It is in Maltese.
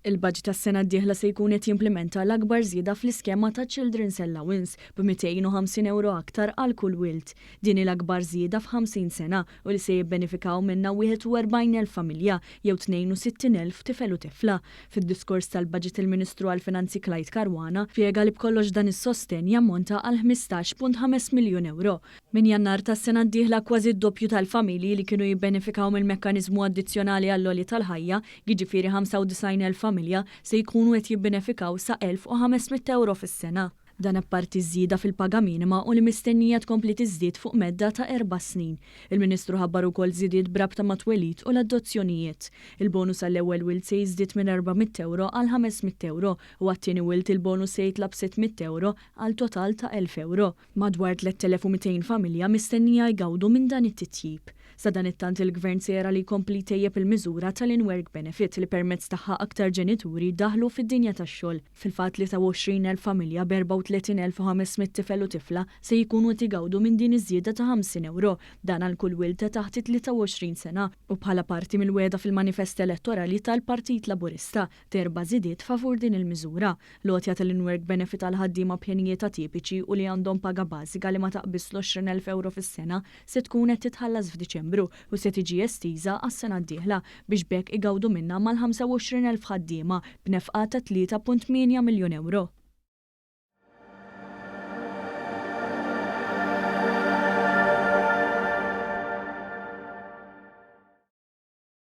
Il-baġit tas-sena d-dieħla se jkun qed jimplimenta l-akbar żieda fl-iskema ta' Children's Allowance b'250 ewro aktar għal kull wild. Din hi l-akbar żieda f'50 sena u li se jibbenefikaw minnha 41,000 familja jew 62,000 tifel u tifla. Fid-diskors tal-baġit il-Ministru għall-Finanzi Clyde Caruana spjega li b'kollox dan is-sostenn jammonta għal 15.5 miljun ewro. Minn Jannar tas-sena d-dieħla kważi d-doppju tal-familji li kienu jibbenefikaw mill-mekkaniżmu addizzjonali għall-għoli tal-ħajja, jiġifieri 95,000 familja, se jkunu qed jibbenefikaw sa 1,500 ewro fis-sena. Dan apparti ż-żieda fil-paga minima u li mistennija tkompli tiżdied fuq medda ta' erba' snin. Il-Ministru ħabbar ukoll żidiet b'rabta mat-twelid u l-adozzjonijiet. Il-bonus għall-ewwel wild se jiżdied minn 400 ewro għal 500 ewro u għat-tieni wild il-bonus se jitla' b'600 ewro għal total ta' 1,000 ewro. Madwar 3,200 familja mistennija jgawdu minn dan it-titjib. Sadanittant il-Gvern se jara li jkompli jtejjeb il-miżura tal-in-work benefit li permezz tagħha aktar ġenituri daħlu fid-dinja tax-xogħol. Fil-fatt 23,000 familja b'34,500 tifel u tifla se jkunu qed igawdu minn din iż-żieda ta' 50 ewro, dan għal kull wild ta' taħt it-23 sena u bħala parti mill-wegħda fil-manifest elettorali tal-Partit Laburista t'erba' żidiet favur din il-miżura. L-għotja tal-in-work benefit għal ħaddiema b'ħinijiet atipiċi u li għandhom paga bażika li ma taqbiżx l-20,000 ewro fis-sena se tkun qed titħallas f'Diċembru u se tiġi estiża għas-sena d-dieħla biex b'hekk igawdu minnha mal-25,000 ħaddiema b'nefqa ta' 3.8 miljun ewro.